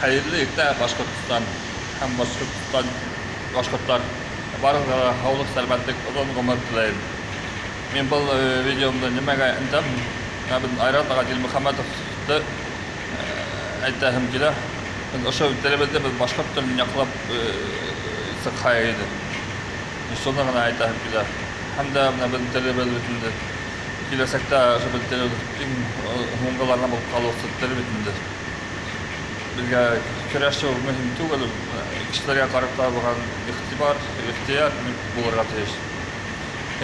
Хәйерле иртә, Башҡортостан һәм Башҡортостан башҡорттар! Барығыҙға ла һаулыҡ, сәләмәтлек, оҙон ғүмер теләйем. Мин был видеомды нимәгә әйтәм? Менә беҙ Айрат ага Дилмөхәмәтовты әйтәһем килә. Беҙ ошо телебеҙҙе беҙ башҡорт телен яҡлап сыҡһа ине. Шуны ғына әйтәһем килә. Һәм дә менә беҙҙең телебеҙ бит инде киләсәктә ошо беҙҙең телебеҙ иң һуңғыларынан булып ҡалыусы тел бит инде. Беҙгә көрәшеү мөһим түгел, кешеләргә ҡарата булған иғтибар, ихтыяр булырға тейеш.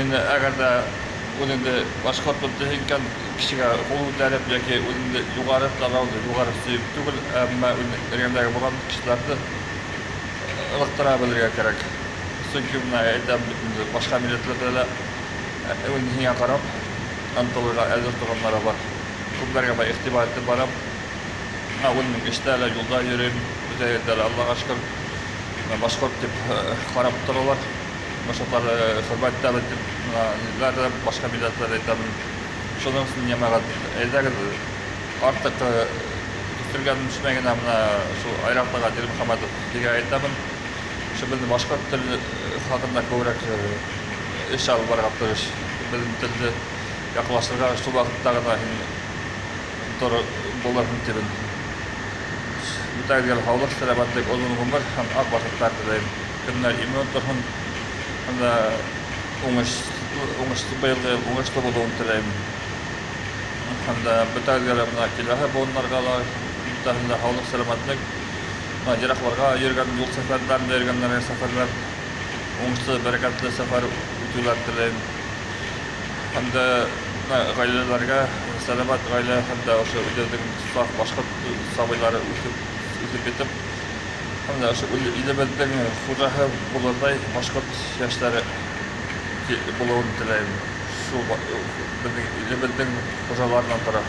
Инде әгәр ҙә үҙеңде башҡортбыҙ тиһең икән, кешегә ҡул күтәреп йәки үҙеңде юғары тарауҙы юғары сөйөп түгел, әммә эргәңдәге булған кешеләрҙе ылыҡтыра белергә кәрәк. Сөнки менә әйтәм бит инде, башҡа милләтләрҙә лә һиңә ҡарап ынтылырға әҙер торғандары бар. Күпләргә мин иғтибар итеп барам. Менә үземнең эштә лә, юлда йөрим, бөтә җирдә лә, Аллага шөкер, менә башкорт дип карап торалар. Башкортларны хөрмәт итәбез дип, менә ниләр дә, башка милләтләр әйтәм. Шуның өчен, җәмәгать, әйдәгез, артык көтелгән төшмәй генә менә шул Айрат ага Дилмөхәммәтов дигән әйтәмен. Шул безнең башкорт теле хакында күбрәк эш алып барырга тырыш. Безнең телне яклашырга шул вакытта гына һин Торы булырһың тибен. Бүтәгезгә һаулык, сәламәтлек, озын гомер һәм ак башлыклар теләйм. Көннәр имин торһын һәм дә уңыш, уңышлы быелгы ел уңышлы булуын теләйм. Һәм дә бөтәгезгә дә менә киләһе буыннарга да бөтәһенә дә һаулык, сәламәтлек. Менә еракларга йөргән юл сәфәрләрендә йөргәннәргә сәфәрләр уңышлы, бәрәкәтле сәфәр үтүләр теләйм. Һәм дә гаиләләргә сәламәт гаилә һәм дә ошо үзебезнең саф башкорт сабыйлары үсеп үсеп җитеп, һәм дә ошо илебезнең хуҗаһы булырдай башкорт яшьләре булуын теләйм. Шул безнең илебезнең хуҗаларыннан тора.